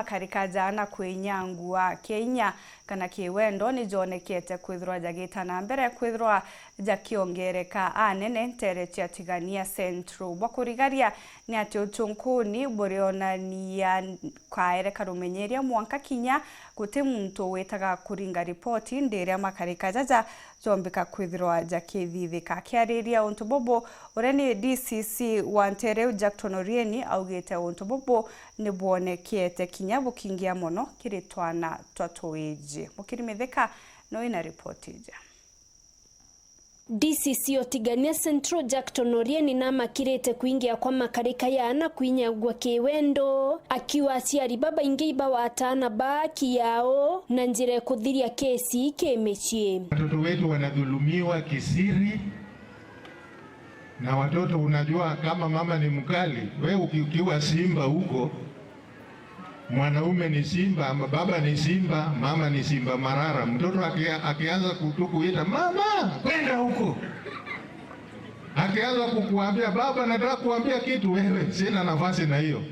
Makarika jana kwinyangua Kenya kana kiwendo ni jonekete kwithirwa jagita mbere kwithirwa jakiongereka anene ntere ciatigania Central. Bwakurigaria ni ati utunkuni burionania kaere karumenyeria mwanka kinya guti muntu witaga kuringa ripoti ndiria makarika jaja jombika kwithirwa jakithithika. Akiariria untu bubu uria ni DCC wa Ntereu Jackton Orieni augite untu bubu ni bwonekete kinya bukingia muno kiri twana twa tuiji. Mukirimithika no ina ripoti ija. DCC Otigania Central Jackton Orieni na makirite kuingia kwa makarika yana kuinyagwa kiwendo akiwa aciari baba ingi iba watana baki yao na njira kuthiria kesi kemechie. Watoto wetu wanadhulumiwa kisiri na watoto, unajua kama mama ni mkali, we ukiwa simba huko, mwanaume ni simba, ama baba ni simba, mama ni simba marara. Mtoto akianza kutukuita mama, kwenda huko, akianza kukuambia baba, nataka kuambia kitu, wewe sina nafasi na hiyo.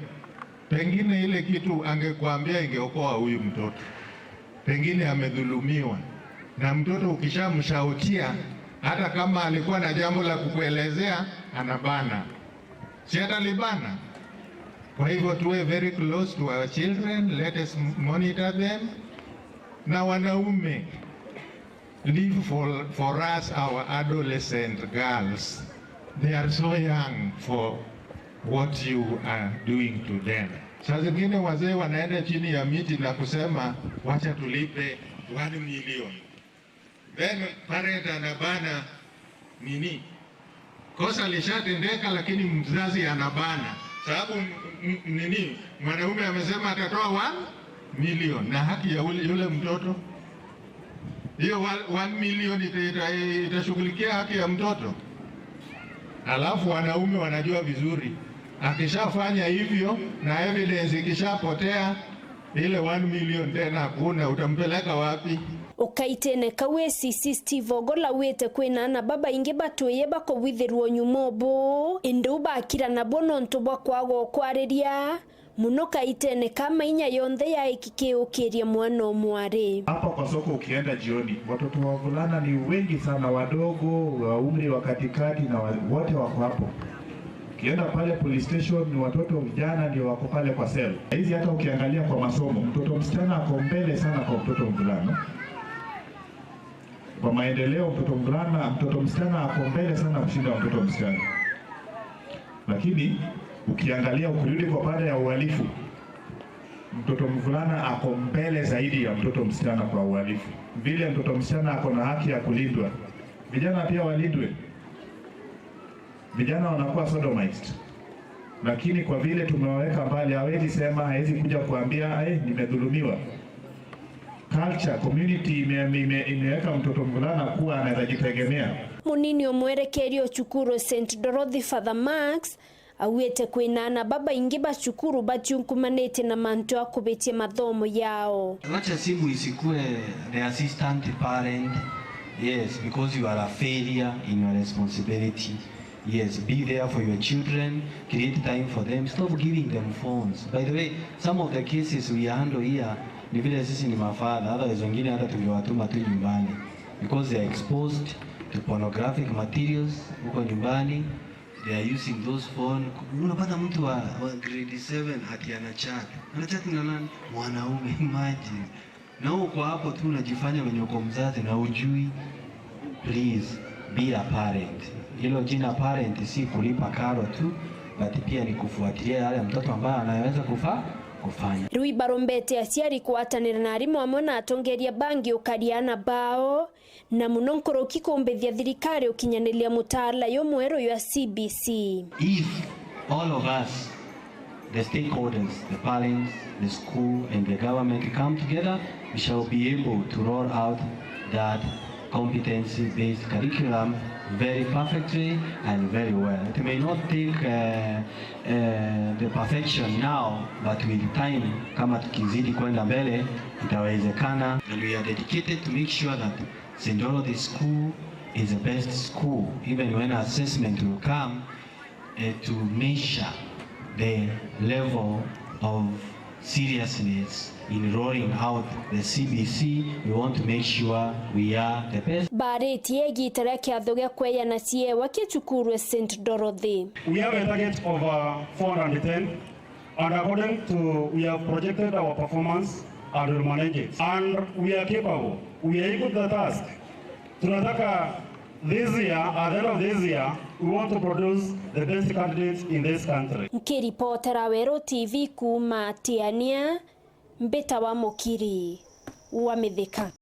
Pengine ile kitu angekuambia ingeokoa huyu mtoto, pengine amedhulumiwa. Na mtoto ukishamshautia, hata kama alikuwa na jambo la kukuelezea, anabana, si atalibana. Kwa hivyo tuwe very close to our children, let us monitor them. Na wanaume, leave for us our adolescent girls. They are so young for what you are doing to them. Saa zingine wazee wanaenda chini ya miti na kusema wacha tulipe 1 million. Then parent anabana nini? Kosa lishatendeka, lakini mzazi anabana sababu nini, mwanaume amesema atatoa 1 million na haki ya yule mtoto hiyo 1 million itashughulikia haki ya mtoto. Alafu wanaume wanajua vizuri, akishafanya hivyo na evidence ikishapotea, ile 1 million tena hakuna, utampeleka wapi? Ukaitene kawe CC Steve Ogola wete kwina na baba inge batuye bakobwithirwo nyuma obu indi ubakira nabwo nontu bwa kwaga kwariria muno kaitene kama inya yonthe ya ikikiukiria mwana omwari. Hapa kwa soko ukienda jioni, watoto wavulana ni wengi sana, wadogo, wa umri wa katikati na wote wako hapo. Ukienda pale police station ni watoto vijana ndio wako pale kwa cell. Hizi hata ukiangalia kwa masomo, mtoto msichana ako mbele sana kwa mtoto mvulana. Kwa maendeleo, mtoto msichana ako mbele sana kushinda mtoto msichana. Lakini ukiangalia ukirudi kwa pande ya uhalifu, mtoto mvulana ako mbele zaidi ya mtoto msichana kwa uhalifu. Vile mtoto msichana ako na haki ya kulindwa, vijana pia walindwe. Vijana wanakuwa sodomized, lakini kwa vile tumewaweka mbali, hawezi sema, hawezi kuja kuambia nimedhulumiwa. Culture, community imeweka mtoto mvulana kuwa anaweza jitegemea. Munini omwerekeri ochukuru St Dorothy Father Max awete kwinana baba ingi bacukuru batiunkumanite na mantu akubitie mathomo yao. Wacha simu isikue the assistant parent. Yes, because you are a failure in your responsibility. Yes, be there for your children, create time for them, stop giving them phones. By the way, some of the cases we handle here ni vile sisi ni mafadha, otherwise wengine hata tungewatuma tu nyumbani because they are exposed to pornographic materials huko nyumbani. They are using those phone. Unapata mtu wa grade 7 ati ana chat. Ana chat na nani? Mwanaume, imagine. Na uko hapo tu unajifanya mwenye uko mzazi na ujui. Please be a parent. Hilo jina parent si kulipa karo tu, but pia ni kufuatilia yale mtoto ambaye anaweza kufanya. Rui barombete aciari kwatanira na arimu amwe na atongeria bangi ukariana bao na muno nkoroki kumbithia thirikari ukinyanilia mutaala yo mweru ya CBC. If all of us, the stakeholders, the parents, the school and the government come together, we shall be able to roll out that competency-based curriculum very perfectly and very well. It may not take the perfection now, but with time, kama tukizidi kwenda mbele, itawezekana. And we are dedicated to make sure that St. Dorothy School is the best school, even when assessment will come to measure the level of seriousness in rolling out the CBC. We want to make sure we are the best. Barĩtie igita rĩa kĩatho gĩa kweyana ciewa kĩ cukuru St Dorothy. We have a target of 410, and according to we have projected our performance and will manage it. And we are capable. We are equal to the task. Tunataka this year, at the end of this year, we want to produce the best candidates in this country. Nkiripotera Wero TV kuma Tiania, Mbita wa Mukiri wa Mithika.